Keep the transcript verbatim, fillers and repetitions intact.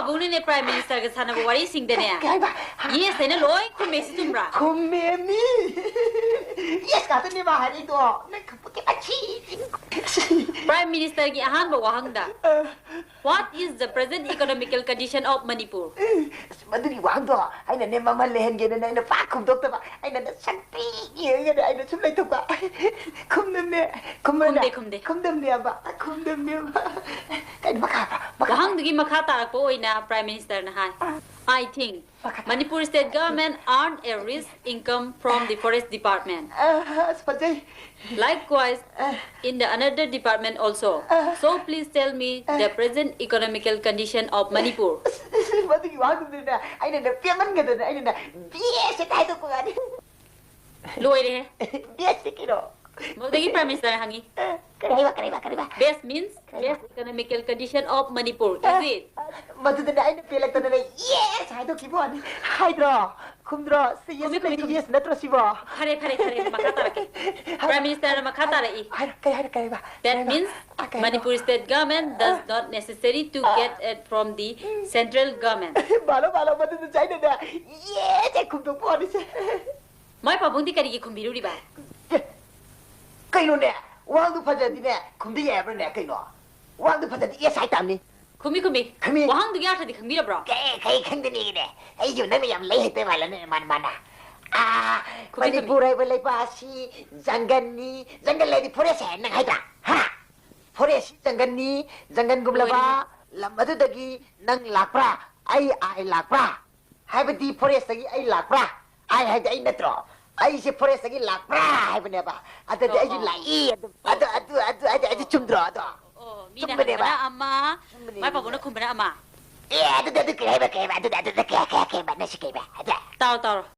ꯄꯥꯕꯨꯡꯅꯅꯦ Prime Ministerꯒ ꯁꯥꯟꯅꯕ ꯋꯥꯔꯤꯁꯤꯡꯗꯅꯦ ꯀꯩ ꯍꯥꯏꯕ? Yes ꯍꯥꯏꯅ ꯂꯣꯏ ꯈꯨꯝꯃꯦ, ꯁꯤ ꯆꯨꯝꯕ꯭ꯔꯥ? ꯈꯨꯝꯃꯦꯃꯤ꯫ Yes ꯉꯥꯛꯇꯅꯦ ꯃꯥ ꯍꯥꯏꯔꯛꯏꯗꯣ꯫ ꯅꯪ ꯈꯪꯄꯣꯠꯇꯦ, ꯃꯁꯤ꯫ Prime Ministerꯒꯤ ꯑꯍꯥꯟꯕ ꯋꯥꯍꯪꯗ, What is the present economical condition of Manipur? ꯑꯁ, ꯃꯗꯨꯒꯤ ꯋꯥꯍꯪꯗꯣ ꯑꯩꯅꯅꯦ ꯃꯃꯜ ꯂꯩꯍꯟꯒꯦꯅꯅꯦ ꯑꯩꯅ ꯄꯥꯛ ꯈꯨꯝꯗꯣꯛꯇꯕ꯫ ꯑꯩꯅꯅꯦ ꯁꯛ ꯄꯤꯛ ꯌꯦꯡꯉꯒꯅꯦ ꯑꯩꯅ ꯁꯨꯝ ꯂꯩꯊꯣꯛꯄ꯫ ꯈꯨꯝꯗꯝꯅꯦ꯫ ꯈꯨꯝꯕ꯭ꯔꯅꯦ? ꯈꯨꯝꯗꯦ, ꯈꯨꯝꯗꯦ꯫ ꯈꯨꯝꯗꯝꯅꯦꯕ꯫ ꯈꯨꯝꯗꯝꯅꯦꯕ꯫ ꯀꯩꯅꯣ ꯃꯈꯥ ꯍꯥꯏꯕ? ꯃꯈꯥ ꯍꯥꯏꯕ? ꯋꯥꯍꯪꯗꯨꯒꯤ ꯃꯈꯥ ꯇꯥꯔꯛꯄ ꯑꯣꯏꯅ Prime Ministerꯅ ꯍꯥꯏ, I think ꯃꯈꯥ ꯇꯥꯔꯛꯄ꯫ Manipur state government earn a rich income from the forest department. ꯑ, ꯑꯁ, ꯐꯖꯩ꯫ Likewise, ꯑ, in the another department also. ꯑ, So please tell me the present economical condition of Manipur. ꯑꯁ, ꯑꯁ, ꯃꯗꯨꯒꯤ ꯋꯥꯍꯪꯗꯨꯗꯅꯦ ꯑꯩꯅꯅꯦ ꯄꯦꯟꯃꯟꯒꯗꯅ ꯑꯩꯅꯅꯦ ꯕꯤ ꯑꯦꯁ ꯍꯦꯛꯇ ꯍꯥꯏꯗꯣꯛꯄ ꯌꯥꯅꯤ꯫ ꯂꯣꯏꯔꯦꯍꯦ꯫ ꯕꯤ ꯑꯦꯁ ꯁꯤ ꯀꯩꯅꯣ? ꯃꯗꯨꯗꯒꯤ Prime Ministerꯅ ꯍꯪꯉꯤ, ꯑ, ꯀꯔꯤ ꯍꯥꯏꯕ, ꯀꯔꯤ ꯍꯥꯏꯕ, ꯀꯔꯤ ꯍꯥꯏꯕ? Best means best economical condition of Manipur, is it? ꯃꯗꯨꯗꯅꯦ ꯑꯩꯅ ꯄꯦꯜꯂꯛꯇꯅꯅꯦ yes ꯍꯥꯏꯗꯣꯛꯈꯤꯕ ꯋꯥꯅꯤ꯫ ꯍꯥꯏꯗ꯭ꯔꯣ? ꯈꯨꯝꯗ꯭ꯔꯣ? ꯁꯤ yes ꯈꯨꯝꯃꯤ, ꯈꯨꯝꯃꯤ, ꯅꯠꯇꯦ, ꯈꯨꯝꯃꯤ꯫ Yes ꯅꯠꯇ꯭ꯔꯣ ꯁꯤꯕꯣ? ꯐꯔꯦ, ꯐꯔꯦ, ꯐꯔꯦ, ꯃꯈꯥ ꯇꯥꯔꯛꯀꯦ꯫ ꯍꯥꯏꯔꯣ, Prime Ministerꯅ ꯃꯈꯥ ꯍꯥꯏꯔꯣ, ꯇꯥꯔꯛꯏ, ꯍꯥꯏꯔꯣ, ꯀꯩ ꯍꯥꯏꯔꯣ, ꯀꯩ ꯍꯥꯏꯕ? That ꯀꯩ ꯍꯥꯏꯕ? means ꯑ, ꯀꯩ ꯍꯥꯏꯅꯣ? Manipur state government does not necessary to get it from the central government. ꯃꯥꯂꯣ, ꯃꯥꯂꯣ, ꯃꯗꯨꯗ ꯆꯥꯏꯅꯅꯦ yes ꯍꯦꯛ ꯈꯨꯝꯗꯣꯛꯄ ꯋꯥꯅꯤꯁꯦ꯫ ꯃꯥꯏ ꯄꯥꯕꯨꯡꯗꯤ ꯀꯔꯤꯒꯤ ꯈꯨꯝꯕꯤꯔꯨꯔꯤꯕ? ꯑꯦ, ꯀꯩꯅꯣꯅꯦ? ꯋꯥꯍꯪꯗꯨ ꯐꯖꯗꯤꯅꯦ ꯈꯨꯝꯗ ꯌꯥꯏꯕ꯭ꯔꯅꯦ ꯀꯩꯅꯣ? ꯋꯥꯍꯪꯗꯨ ꯐꯖꯗꯤ yes ꯍꯥꯏ ꯇꯥꯕꯅꯤ꯫ ꯈꯨꯝꯃꯤ, ꯈꯨꯝꯃꯤ꯫ ꯈꯨꯝꯃꯤ꯫ ꯋꯥꯍꯪꯗꯨꯒꯤ ꯑꯥꯔꯊꯗꯤ ꯈꯪꯕꯤꯔꯕ꯭ꯔꯣ? ꯀꯩ, ꯀꯩ ꯈꯪꯗꯅꯤꯒꯤꯅꯦ? ꯑꯩꯁꯨ ꯅꯪꯅ ꯌꯥꯝ ꯂꯩ ꯍꯩꯇꯕ ꯃꯥꯜꯂꯦꯅꯦ, ꯃꯥꯅ, ꯃꯥꯅ꯫ ꯑꯥ, ꯈꯨꯝꯃꯤ, ꯈꯨꯝꯃꯤ꯫ ꯃꯅꯤꯄꯨꯔ ꯍꯥꯏꯕ ꯂꯩꯕꯥꯛ ꯑꯁꯤ ꯖꯪꯒꯜꯅꯤ, ꯖꯪꯒꯜ ꯍꯥꯏꯗꯤ forest ꯍꯥꯏ ꯅꯪ ꯍꯥꯏꯗ꯭ꯔꯥ? ꯍꯥ? Forest ꯁꯤ ꯖꯪꯒꯜꯅꯤ, ꯖꯪꯒꯜꯒꯨꯝꯂꯕ ꯂꯣꯏꯔꯦꯍꯦ꯫ ꯂꯝ ꯑꯗꯨꯗꯒꯤ ꯅꯪ ꯂꯥꯛꯄ꯭ꯔꯥ? ꯑꯩ, I ꯂꯥꯛꯄ꯭ꯔꯥ? ꯍꯥꯏꯕꯗꯤ forest ꯇꯒꯤ ꯑꯩ ꯂꯥꯛꯄ꯭ꯔꯥ? I ꯍꯥꯏꯗꯤ ꯑꯩ ꯅꯠꯇ꯭ꯔꯣ? ꯑꯩꯁꯦ forest ꯇꯒꯤ ꯂꯥꯛꯄ꯭ꯔꯥ ꯍꯥꯏꯕꯅꯦꯕ꯫ ꯑꯗꯨꯗꯤ ꯑꯣ, ꯑꯩꯁꯨ ꯑꯣ꯫ ꯂꯥꯛꯏ ꯑꯗꯨꯝ꯫ ꯑꯗꯨ, ꯑꯗꯨ, ꯑꯗꯨ, ꯑꯗꯨ, ꯑꯗꯨ ꯆꯨꯝꯗ꯭ꯔꯣ ꯑꯗꯣ? ꯑꯣ, ꯃꯤꯅ ꯆꯨꯝꯕꯅꯦꯕ꯫ ꯍꯪꯕꯅ ꯑꯃ, ꯆꯨꯝꯕꯅꯦ, ꯃꯥꯏ ꯄꯥꯕꯨꯡꯅ ꯆꯨꯝꯕꯅꯦ꯫ ꯈꯨꯝꯕꯅ ꯑꯃ꯫ ꯑꯦ, ꯑꯗꯨꯗꯤ, ꯑꯗꯨ ꯀꯩ ꯍꯥꯏꯕ, ꯀꯩ ꯍꯥꯏꯕ? ꯑꯗꯨꯗꯤ, ꯑꯗꯨꯗꯤ ꯀꯩ, ꯀꯩ, ꯀꯩ ꯍꯥꯏꯕ? ꯅꯪꯁꯤ ꯀꯩ ꯍꯥꯏꯕ? ꯑꯗ꯫ ꯇꯥꯎ, ꯇꯥꯎ꯫